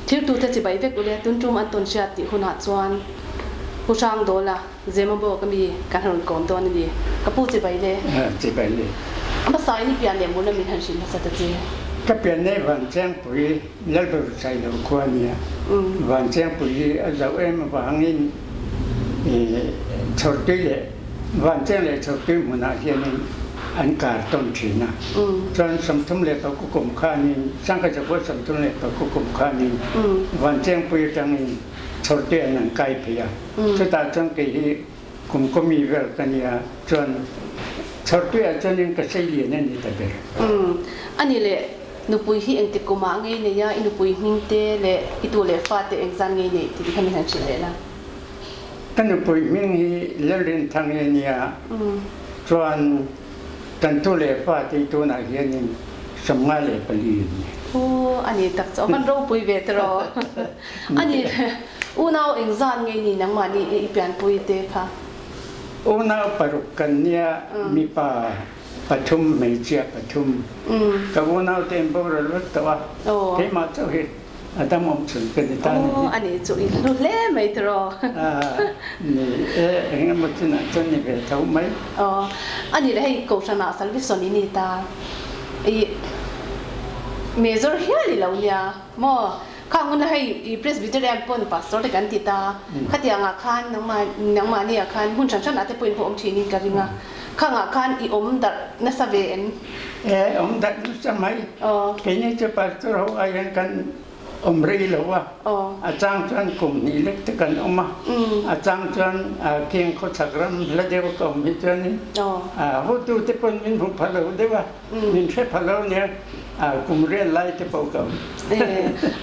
Thirtute chibai vek ule tun tum an tawn hriat tih hunah chuan Pu Hrangdawla Zemabawk ami kan rawn kawm dawn a ni. Ka pu chibai le. Chibai le. A hmasa in i pian leh mul a min han hrilh hmasa ta che. Ka pian nei Vanchengpui Lalber Sailo khua a nia. Vanchengpui hi a zauh em avangin Chhawrtui leh Vancheng leh Chhawrtui hmunah hianin an kar tawn thin a. Chuan 39 kum khanin Sangkachapua 35 kum khanin Vanchengpui atangin Chhawrtui an han kai phei a. Chutah chuan kei hi kum kawmi vel ka nia chuan Chhawrtuiah chuanin ka sei lian a ni ta ber. Ani leh nupui hi engtik kumah ngei nei a, i nupui hming te leh i tu leh fa te engzan ngei nei tih kha min han hrilh leh la. Ka nupui hming hi Lalrinthangi a nia, chuan kan tu leh fa te hi tunah hianin 54 an ni. Aw, a ni tak chu a van ropui ve tiraw. A ni unau engzan ngei ni nangmahni i pianpui te kha? Unau paruk kan nia, mipa pathum, hmeichhia pathum. Ka unau te in boral vek tawh a, keimah chauh hi a dam awm chhun ka ni ta ni. Aw, a nih chu i hlu hle mai tiraw? Ni e, eng emaw chinah chuan ni ve tho mai. Aw, a nih leh hei Kohhranah Salvison i ni ta, i major hial i lo nia maw? Khang hun la hei i Presbyterian pawn Pastor te kan ti ta, khatiangah khan nangmah nangmahni ah khan hmun hran hran ah te pawh in pawh awm thin in ka ring a, khangah khan i awm darh nasa ve em? E, awm darh nasa mai. Keini chu Pastor ho ah hian kan awm rei lo a, a chang chuan kum hnih lek te kan awm a, a chang chuan King khawchhak ram hla deuh ka awm hi chuanin hotu te pawn min hmu pha lo deuh a. Min hre pha lo nia, kum rian lai te pawh ka awm.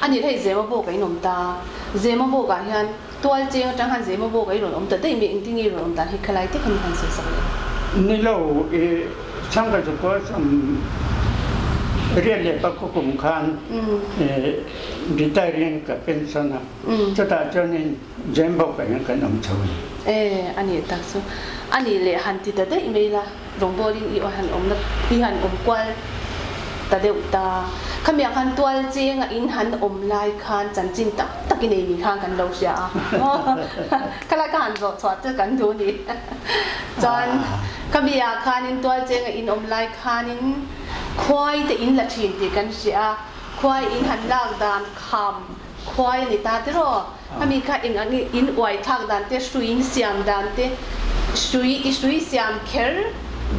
A nih hei Zemabawk a inawm ta. Zemabawk ah hian tual cheng atang khan Zemabawk a i rawn awm ta daih mai, engtin nge i rawn awm dan hi khalai te khan i han sawi sak leh. Ni lo, i chhangka chu kaw sawm rian leh pakua kum khan retire in ka pension a, chutah chuanin Zemabawk ah hian kan awm chho a ni. E, a nih tak chu. A nih leh han ti ta daih mai la. Rawngbawlin i han awmna i han awm kual ta deuh ta. Khamiah khan tual chenga in han awm lai khan chanchin tak tak i nei ni khan kan lo hria a. Khalai ka han zawh chhuah che kan duh ni. Chuan khamiah khanin tual chenga in awm lai khanin khuai te in la thin tih kan hria a. Khuai in han lak dan kham khuai a ni ta tiraw? Khami kha eng ang in uai thlak dan te, hrui in siam dan te, hrui i hrui siam kher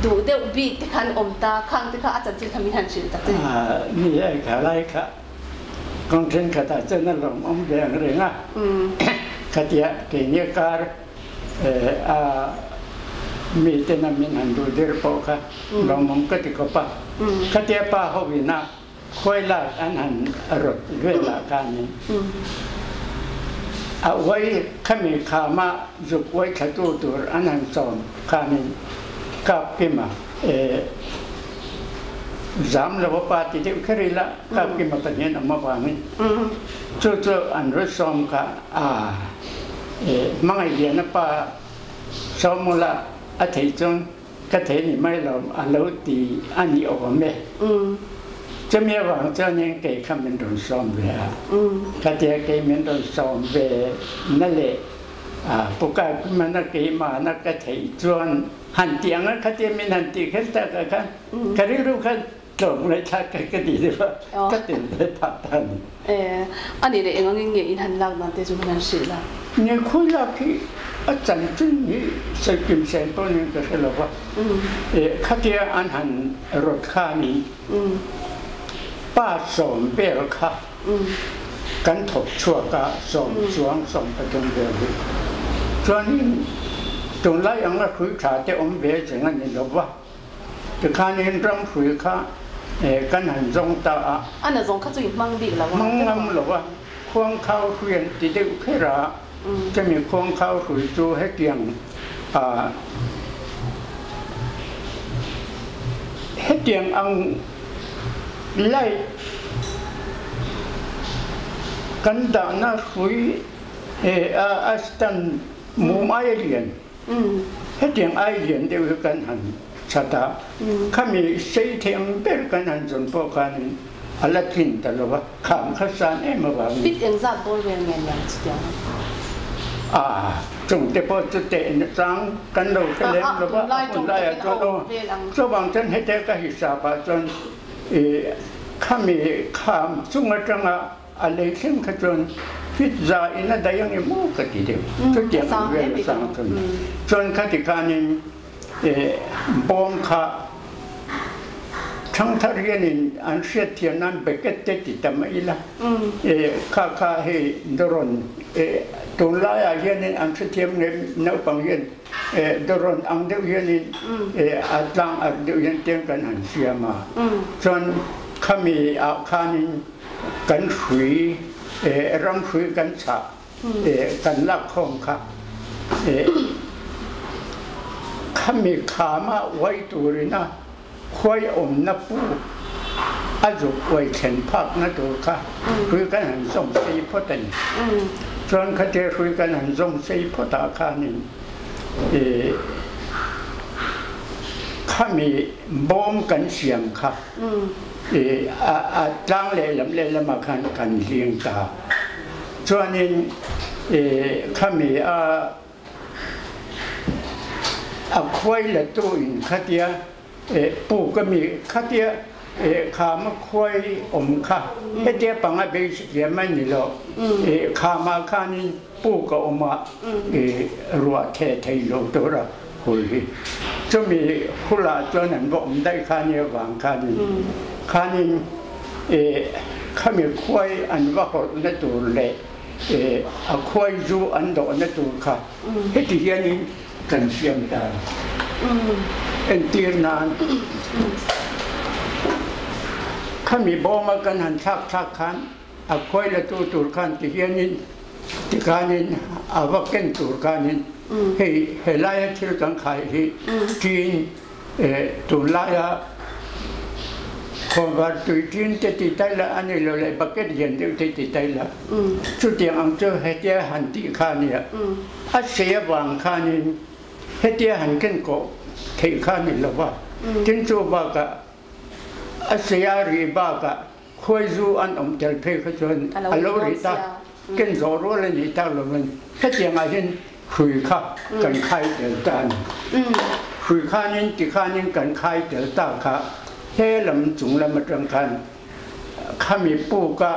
duh deuh bik te khan awm ta, khang te kha a chanchin kha min han hrilh tak che. Ni e, kha lai kha kawng thenkhatah chuan a lawmawm ve ang reng a, khatia keini kar a mi tena min han duh der pawh kha lawmawm ka ti khawp a, khatia pa ho ina Khuai lak an han rawt velah khanin a uai khami khama zuk uai thlatu tur an han sawm khanin kap kima zam lo a pa ti deuh kher ila kap kima Pathian awm avangin chu chu an rawt sawm kha a hmangaih lian a pa sawm ula a theih chuan Ka thei ni mai lo a lo ti a ni awm e. Chumi avang chuanin kei kha min rawn sawm ve a. Khatia kei min rawn sawm ve na leh Pu Kaikumana keimahna ka theih chuan han ti ang a, khatia min han tih kher takah khan ka rilru khan tlawm ngaihthlak kha ka ti deuh a, ka tel ve phah ta a ni. A nih leh eng angin nge in han lak dan te chu min han hrilh la? Nge khawi lak hi a chanchin hi sawikim sen pawh nen ka hre lo va, khatia an han rawt khanin pa sawm vel kha kan thawk chhuak a, sawm chuang 13 vel hi. Chuanin tunlai anga hrui tha te awm ve zeng a ni lo va. Tikhanin ramhrui kha kan han zawng ta a. A na zawng kha chu i hmang bik lo a. Hmang ngam lo a, khuangkhau hrui an ti deuh kher a, chumi khuangkhau hrui chu hetiang ah hetiang ang light kan dahna hrui a stand mum ai a lian. Hetiang ai lian deuh hi kan han chat a, khami sei thei ang ber kan han zawn pawh khanin a la tlin ta lo va, kham kha san em avangin. Fit engzat bawr vel nge niang chutiang a? A, chungte pawh chu tehna chang kan lo hre lem lo va, a hun laiah chuan aw, chuvang chuan hete ka hisap ah chuan i khami kham chung atanga a lei thleng kha chuan fit za in a daih ang emaw ka ti deuh, chutiang ang vel a sang chuan chuan khati khanin bawm kha thangthar hianin an hriatthiam nan bucket te ti ta mai ila, kha kha hei dawrawn tunlaiah hianin an hrethiam nge naupang hian dawrawn ang deuh hianin a tlang arh deuh hian tiang kan han siam a, chuan khami ah khanin kan hrui ram hrui kan chah kan lakkhawm kha khami khama uai turina khuai awmna pu a zuk uai thlen phakna tur kha hrui kan han zawm sei phawt a ni. Chuan khatia hrui kan han zawm sei phawtah khanin khami bawm kan siam kha a tlang lehlam lehlamah khan kan hling ta. Chuanin khami a a khuai la tu in khatia puk ami khatia khama khuai awm kha hetia panga basic hian mai ni lo khama khanin puk a awm a ruah theh thei lo tur a hul hi chumi hulah chuan an va awm daih kha nia vang khanin khanin khami khuai an va hawlhna tur leh a khuai zu an dawhna tur kha heti hianin kan siam ta entir nan khami bawma kan han thlak thlak khan a khuai la tu tur khan ti hianin tikhanin a va ken tur khanin hei helaia thil kan khai hi ṭin Tunlaia khawnvar tui ṭin te ti tai la a ni lo leh bucket lian deuh te ti tai la. Chutiang ang chu hetia han tih kha a nia. A sei avang khanin hetia han ken kawh theih kha a ni lo va. Tin chu bakah a seia rih bakah khuaizu an awm tel phei kha chuan a lo rih ta. Ken zawh rual a nih tak lovin hetiangah hian hrui kha kan khai tel ta a ni. Hrui khanin tikhanin kan khai tel ta kha he lam chung lam atang khan khami puka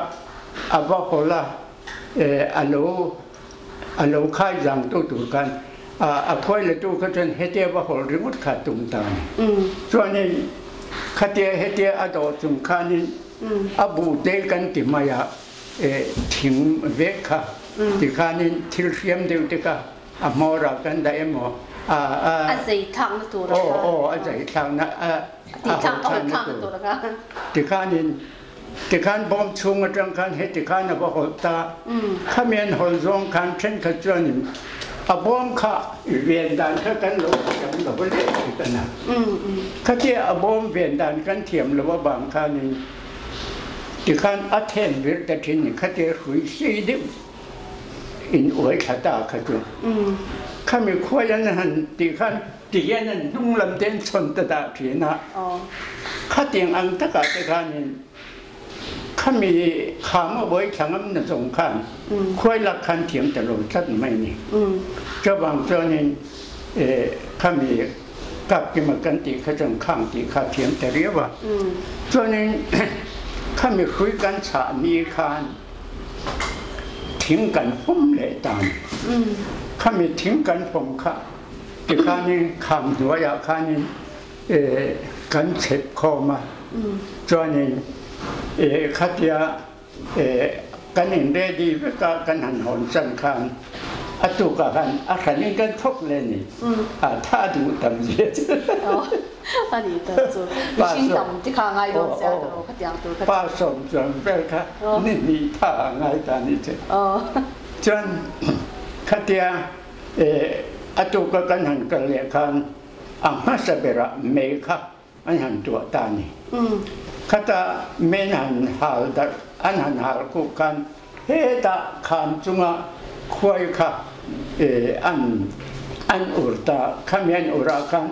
a va hawl a, a lo a lo khai zang tu tur khan a khuai la tu kha chuan hetia va hawl ringawt kha tum ta a ni. Chuanin khatia hetia a dawh chung khanin a bu te kan ti mai a, thing vek kha tikhanin thil hriam deuh te kha a hmawr ah kan dah emaw a a a zei thlakna tur aw aw a zei thlakna a a thlakna tur tikhanin tikhan bawm chhung atang khan he tikhan a va hawlh ta khami an hawlh zawng khan thenkhat chuanin a bawm kha ven dan kha kan lo thiam lo va leh thik a khatia a bawm ven dan kan thiam lo avang khanin Tikhan a then vir ta thin ni khate hrui sei deuh in uai thla ta kha chu. Khami khuai an han ti khan ti hian an hnung lam te an chhawn ta dah thin a. Khatiang ang takah te khanin khami kham a buai thla ngam na zawng khan khuai lak khan thiam ta lo tlat mai ni. Chuvang chuanin khami kap kima kan tih kha chuan khang tih kha thiam ta riau a. Chuanin khami hrui kan chah ni khan thing kan pawm leh ta a ni. Khami thing kan pawm kha tikhanin kham hnuaiah khanin kan chep khawm a. Chuanin khatia Kan in ready vek a, kan han hawn chan khan a tukah khan a hran in kan thawk le ni. A tha duh tam zia chu. A ni ta chu. Mihring tam te kha ngai dawn sia ta ro khatiang tur kha. Pa sawm chuan vel kha ni hnih tha a ngai ta ni che. Chuan khatia a tuka kan han kal leh khan a hmasa berah mei kha an han tuah ta a ni. Khata men han hal darh an han hal kuk khan hetah kham chunga khuai kha an an ur ta. Khami an ur ah khan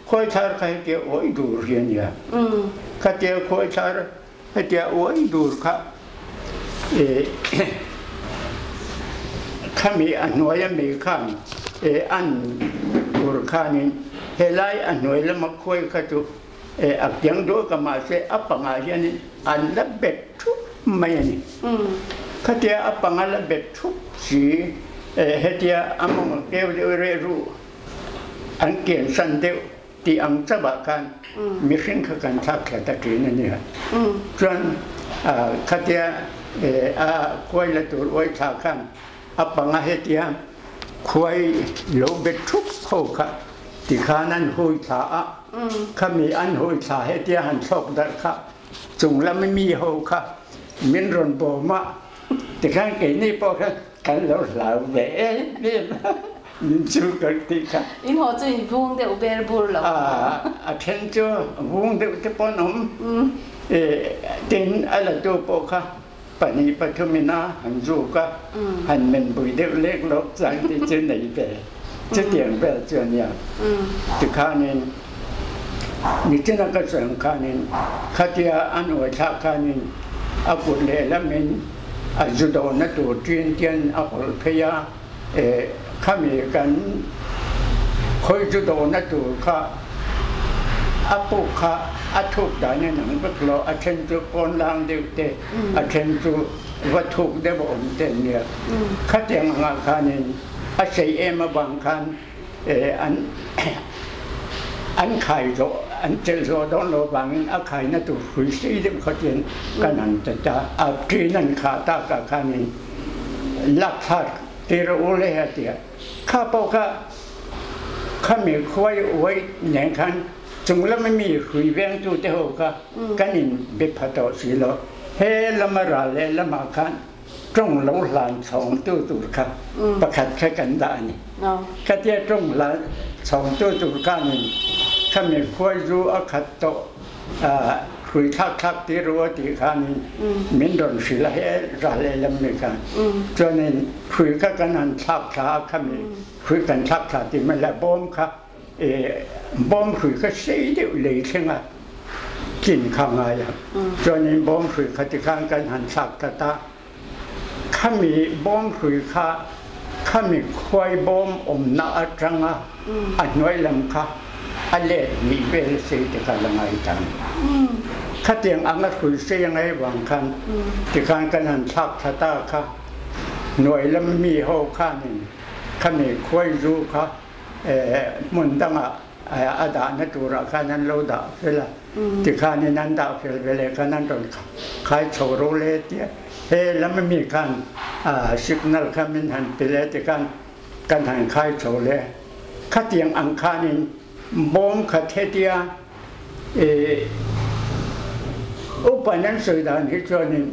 khuai thar kha hetia awih dur hi a nia. Khatia khuai thar Hetia uai dur kha eh khami a hnuai a mi khan eh an tur khanin helai a hnuai lama khuai kha chu eh a kiang duak a mahse a pangah hianin an la bet thup mai a ni. Khatia a panga la bet thup si eh hetia a mawng a keu deuh reh ruh an kian san deuh tih ang chauhah khan mihring kha kan thlak thla ta thin a nia. Chuan khatia a khuai la tur uai thla khan a panga hetia khuai lo bet thup ho kha tikhan an hui thla a, khami an hui thla hetia han thlawk darh kha chung lam mi ho kha min rawn bawm a, tikhan keini pawh khan kan lo hlau ve em em a. Min chu kan tih kha. In haw chu in vung deuh ber bur lo. A then chu vung deuh te pawh an awm. Tin a la tu pawh kha pahnih pathum in a han zuk a, han men bui deuh lek lawk chang te chu nei ve. Chutiang vel chu a nia. Tikhanin nichina ka sawi ang khanin khatia an uai thlak khanin a kut lehlamin a zu dawhna tur ṭin tian a hawlh phei a. Khami kan khawi chu dawhna tur kha a puk kha a thuk dan in ang vek lo, a then chu pawn lang deuh te, a then chu va thuk deuh a awm te an nia. Khatiang angah khanin a sei em avang khan an an khai zawh an chelh zawh dawn lo vangin a khaina tur hrui sei deuh kha chuan kan han ta ta a, ṭin an khah takah khanin Lakthlak ti rawh u le a ti a. Kha pawh kha khami khuai uai nen khan chung lama mi hrui vengtu te ho kha kan in be pha tawh si lo. He lama ral leh lamah khan tawng lo hlan chhawng tu tur kha pakhat kha kan dah a ni. Khatia tawng hlan chhawng tu tur khanin khami khuai zu a khat tawh hrui thlak thlak ti ru a tih khanin min rawn hrilh a he ral lehlam mi khan chuanin hrui kha kan han thlak thla a khami hrui kan thlak thla ti mai la bawm kha bawm hrui kha sei deuh lei thleng a tlin kha ngai a chuanin bawm hrui kha tikhan kan han thlak ta ta Khami bawm hrui kha khami khuai bawm awmna atanga a hnuai lam kha a let hnih vel sei te kha la ngai ta. Khatiang anga hrui sei a ngai vang khan tikhan kan han thlak thla ta kha hnuai lam mi ho khanin khami khuai zu kha hmun dangah a dahna turah khan an lo dah fel a, tikhanin an dah fel veleh khan an rawn khai chho ro le tia he lam ami khan signal kha min han pe le tikhan kan han khai chho le khatiang ang khanin bawm khat hetia upan an sawi dan hi chuanin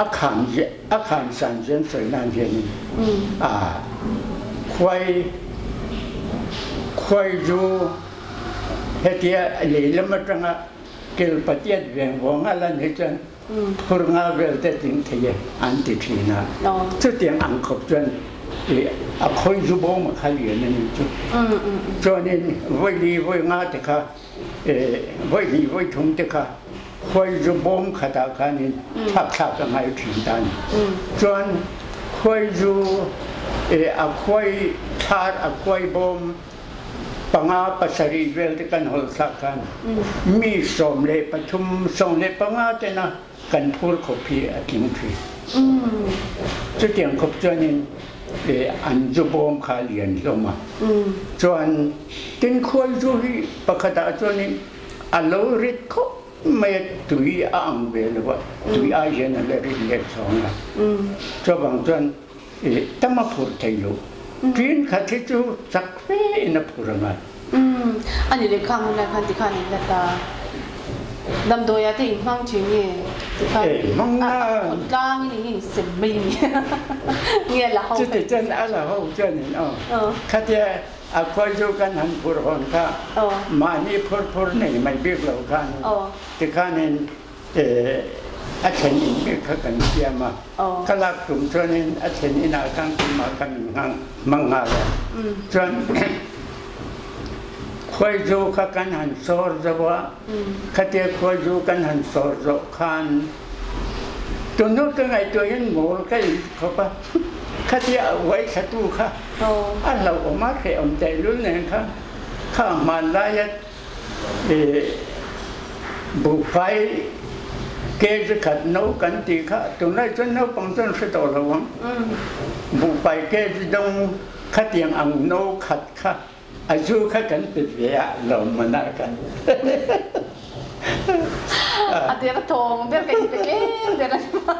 a khan a khan san chu an sawi nan hianin a khuai khuai zu hetia lei lam atanga kel patiat veng vawng a lan hi chuan phur nga vel te tling thei e an ti thin a. Chutiang ang khawp chuan a khawi zu bawm a kha lian a ni chu. Chuanin vawi li vawi nga te kha vawi hnih vawi thum te kha khuai zu bawm khatah khanin thlak thlak a ngai thin ta a ni. Chuan khuai zu a khuai thlar a khuai bawm panga pasarih vel te kan hawlh thlak khan mi 13 15 tena kan phur khawp hi a tling thin. Chutiang khawp chuanin an zu bawm kha lian hlawm a. Chuan tin khual zu hi pakhatah chuanin a lo rit khawp mai a, tui a ang ve lo a, tui ai hian a la rit let chhawng a. Chuvang chuan tam a phur thei lo. Ṭin khat hi chu chak fe in a phur a ngai. Ani leh khang hun lai khan tikhan in la ta. Damdawi ah te in hmang ṭhin nge tikhan hmang a tlang in in in sem mai mi nge la ho. Chuti chuan a la ho chuan in aw. Khatia a khuai chu kan han phur hawn kha mahni phur phur nei mai bik lo khan tikhan in a thlen in bik kha kan siam a, ka lak tum chuanin a thlen inah khan keimah kha min hmang nghal a. Chuan Khuaizu kha kan han sawr zo a, khatia khuaizu kan han sawr zawh khan tunhnu ka ngaihtuah hian mawl ka in khawp a, khatia a uai thlatu kha a hlauhawm a hrehawm tehlul nen kha kha hmanlaia Buhfai kg khat no kan tih kha tunlai chuan naupang chuan hre tawh lo ang. Buhfai kg dawng khatiang ang no khat kha a zu kha kan pe ve a lawmman ah khan. A der thawng ber ka inpe tlem ber a ni ma.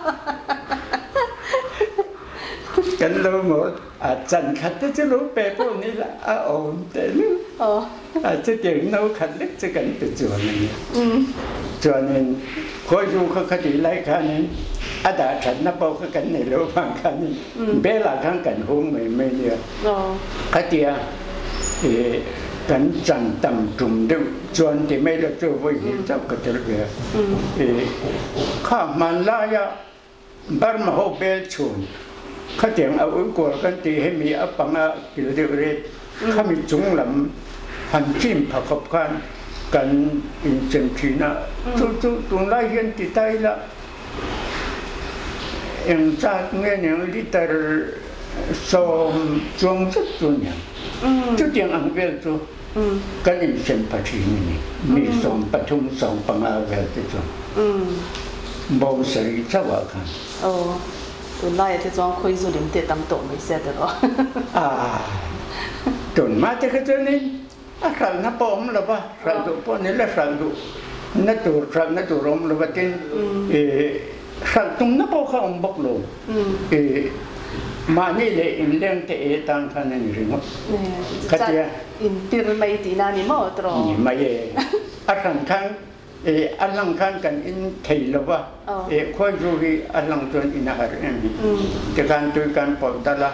Kan lo maw a chan khat te chu lo pe pawh ni la a awm tehlul. A chutiang no khat lek chu kan pe chuan a ni. Chuanin khawizu kha kha tih lai khanin a dah thatna pawh kha kan nei lo vang khanin belah khan kan hung mai mai nia. Khatia kan chan tam tum deuh chuan ti mai lo chu vawi hnih chauh ka tel ve a. Kha hmanlaia Burma ho bel chhun khatiang a uikual kan tih hemi a panga kil deuh ret khami chung lam han chim pha khawp khan kan inchem thin a, chu chu tunlai hian ti ta ila eng zat nge niang liter sawm chuang zet chu niang chutiang ang vel chu kan insem pha thin a ni, mi 13 15 vel te chuan. Bawm sarih chauh ah khan. Aw, tunlai ah te chuan khawi zu lim te tam tawh mai sia tiraw. Ah, tunhma te kha chuanin a hralhna pawh awm lo va, hralh duh pawh ni la hralh duh na tur hralhna tur awm lo va tin hralh tumna pawh kha awm bawk lo. Mahni leh inleng te e tan khan a ni ringawt. Khatia. In pir mai tihna a ni maw tiraw? Ni mai e. A hran khan A lang khan kan in thei lo va, khuaizu hi a lang chuan in a har em hi. Tikhan tui kan pawlh dal a,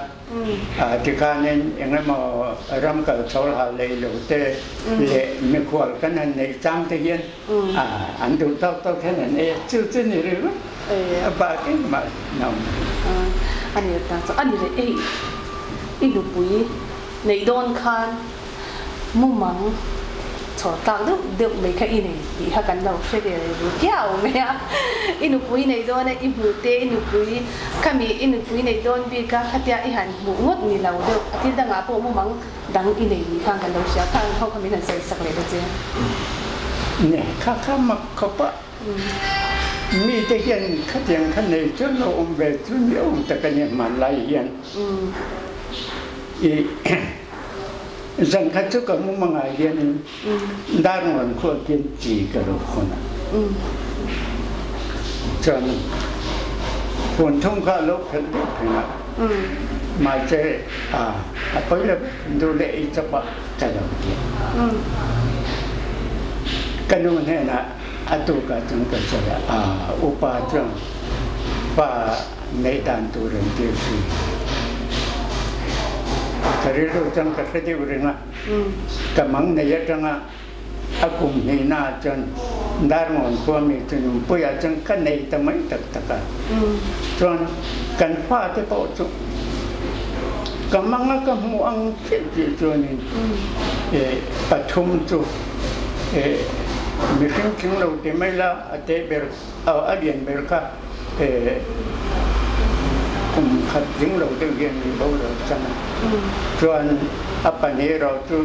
tikhanin eng emaw ram kal chhawl ha lei lo te leh mikhual kan han neih chang te hian an duh tawk tawk hian an ei a, chu chu ni ringawt a bak engmah a awm lo. A ni ta chu a ni leh ei i nupui neih dawn khan mumang chhawr tlak deuh deuh mai kha i nei tih kha kan lo hre ve ru kiau mai a. I nupui nei dawn a, i hmuh te i nupui khami i nupui nei dawn bik a, khatia i han hmuh ngawt ni lo deuh a thil dangah pawh mumang dang i nei ni khan kan lo hria kha ho kha min han sawi sak leh ta che. Nge kha kha mak khawp a, mite hian khatiang kha nei chuan lo awm ve chu ni awm tak a ni hmanlai hian i Zan khat chu ka mumang ah hianin Darngawn khua khin ci ka lo khon a. Cun phun thum kha lo phelh deuh pheng ah mahce a poi lo du le i chop ah ka lo ti. Ka nu hnenah atu ka cun ka sawi ah upa cun pa neih dan tur an ti a si. Ka rilru chuan ka hre deuh reng a, ka mang nei atanga a kum hnihna ah chuan Darngawn khua mi chu nunpui ah chuan ka nei ta mai tak tak a. Chuan kan fate pawh chu ka mang a ka hmuh ang chiah chiah chuanin pathum chu mihring tling lo ti mai la a teh ber A lian ber kha kum khat ding lo deuh hian min boral chan a. Chuan a pahnih erawh chu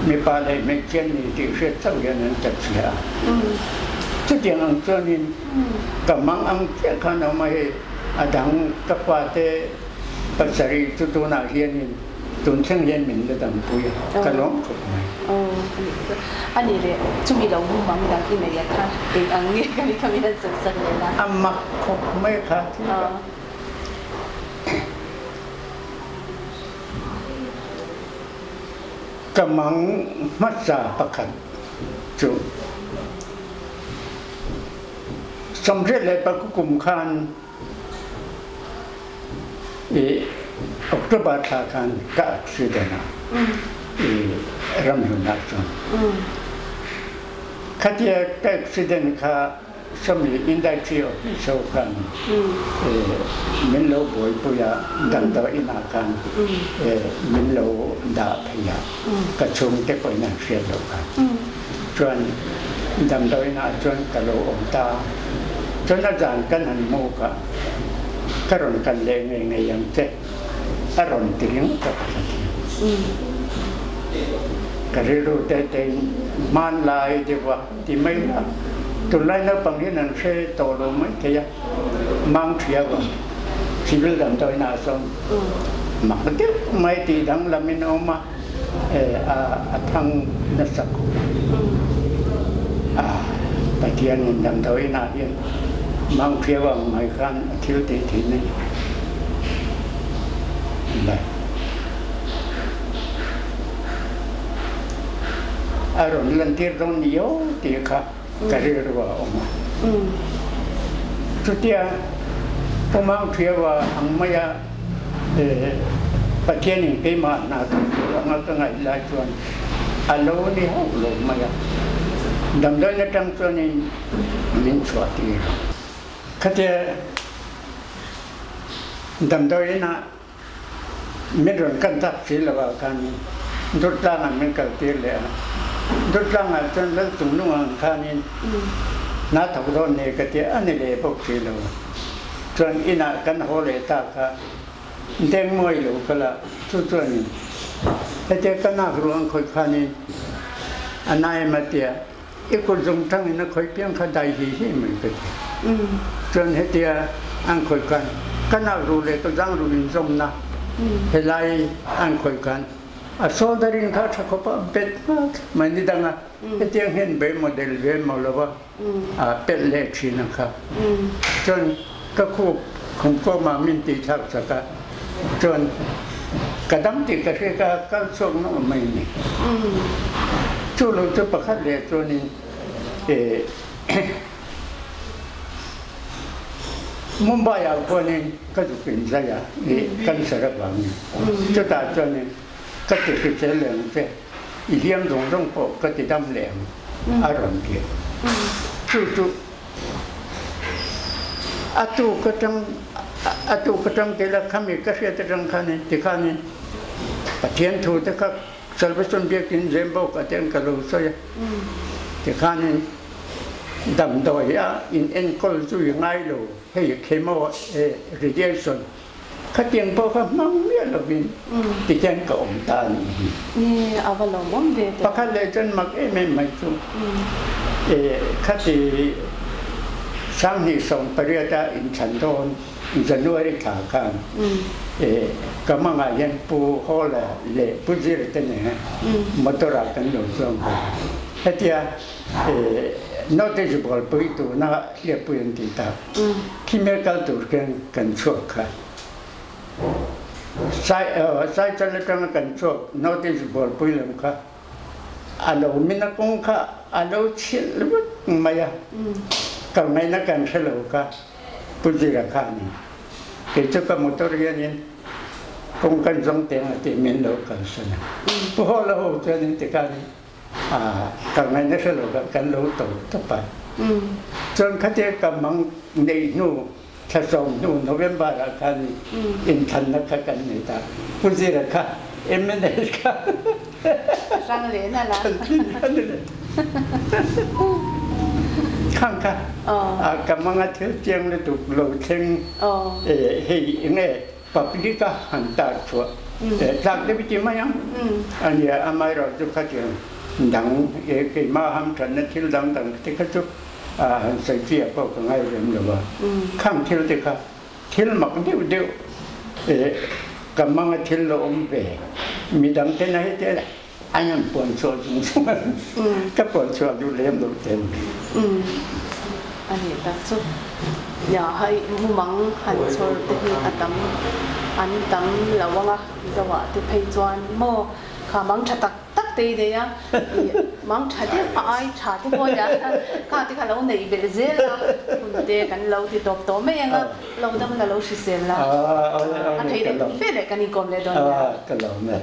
mipa leh hmeichhia an ni tih hriat chauh hian an ta chhia a. Chutiang ang chuanin ka mang ang chiah khan a awm a, hei a dang ka fate pasarih chu tunah hianin Tun thleng hian min la dampui a, ka lawm khawp mai. Aw, a nih chu. A nih leh, chumi lo mumang dang i nei a kha, eng ang nge ka ni kha min han sawi sak leh la. A mak khawp mai kha thil kha. Ka mang hmasa pakhat chu 88 kum khan I October thla khan ka accident a i ramhlun ah cun. Khatia ka accident kha Sawmi Industry Office ho khan min lo buaipui a, damdawi inah khan min lo dah phei a, ka chhungte pawhin an hriat loh khan. Chuan damdawi inah chuan ka lo awm ta a, chuan a zan kan han hmu kha ka rawn kal leh ngei ngei ang che a rawn ti ringawt a ka hrethiam. Ka rilru te tein hmanlai deuh a. Ti mai la, tunlai naupang hian an hre tawh lo mai thei a, mang thia vang civil damdawiin ah sawn mak deuh mai tih danglamin a awm a, a thang nasa khawp a, Pathianin damdawiin ah hian mang thia vang mai khan a thil tih thin a ni. A rawn lantir dawn ni aw tih kha ka rilru a awm a. Chutia Pu Mangthiaua ang maia Pathianin keimah hna thawk tur anga ka ngaih lai chuan a lo ni hauh lo mai a. Damdawiin atang chuanin min chhuah tir a. Khatia damdawiinah Min rawn kan tak si lo ah khan Durtlang ah min kal tir leh a. Durtlang ah chuan Lal Chungnung ang khanin hna thawk dawn ni ka ti a ni leh bawk si lo. Chuan inah kan haw leh ta kha deng mawi lo ka la chu chuanin hetia ka nak ruang khawih khanin a na em a tia i kut zung tangin a khawih piang kha dai hi hi mai ka ti. Chuan hetia an khawih khan ka nak ru le ka zang ru in zawmna helai an khawih khan a soldering kha tha khawp a bet hmak mai ni danga hetiang hian be model ve maw lova a pelh leh thin ang kha. Chuan ka khup khumkawm ah min tih thlak sak a chuan ka dam tih ka hria ka kal chhuak nawk mai a ni. Chu lo chu pakhat leh chuanin Mumbai ah khuanin ka zuk in zai a cancer avangin chutah chuanin ka ti hrisel leh ang che i hliam zawng zawng pawh ka ti dam leh ang a rawn ti. Chu chu A tuk atang a tuk atang te la khami ka hriat atang khanin tikhanin Pathian thu te kha Salvation biakin Zembawk a ten ka lo sawi a tikhanin damdawi a in enkawl zui ngai lo hei chemo radiation Khatiang pawh kha hmang miah lovin tihian ka awm ta a nih hi. Ni, a va lawmawm ve teh. Pakhat leh chuan mak em em mai chu khati 2018 a inthlan dawn January thla khan ka mangah hian Pu Hawla leh Pu Zira te nen motor ah kan lo chuang ve. Hetia notice board pui tuna hliappui an tih tak. Khimel kal tur khian kan chhuak kha. Saichal atanga kan chhuak notice board pui lam kha a lo min a kawng kha a lo chhilh vek mai a. Kal ngaihna kan hre lo kha Pu Zira kha a ni. Kei chu ka motor hianin kawng kan zawng teng a tih min lo kalsan a. Pu Hawla ho chuanin tikhanin Kal ngaihna hre lo kha kan lo to tawp a. Chuan khatia ka mang neih hnu thla sawm hnu November ah khan inthlanna kha kan nei ta. Pu Zira kha mla kha Rang leh na la. Khang kha ka mang a thil chiang lutuk lo thleng hei enge Public a han tar chhuah tlak deuh ti mai ang. A nia, amaherawhchu khatiang dang keimah hamthatna thil dang dang te kha chu han sawi chiah pawh ka ngai rem lo a. Khang thil te kha thil mak deuh deuh ka manga thil lo awm ve midang tena heti an han puan chhuah zung zung a, ka puan chhuah duh lem lo te an ni. A nih tak chu nia hei mumang han chhawr te hi a tam an tam lo ang a Mizoah te phei chuan maw kha mang tha tak tak te i nei a ih mang tha deuh a ai tha te pawh nia kha te kha lo neih belh zel a hun te kan lo ti tawp tawh mai ang a lo dam la lo hrisel la a thei leh fe leh kan inkawm leh dawn nia. Ka lo ne.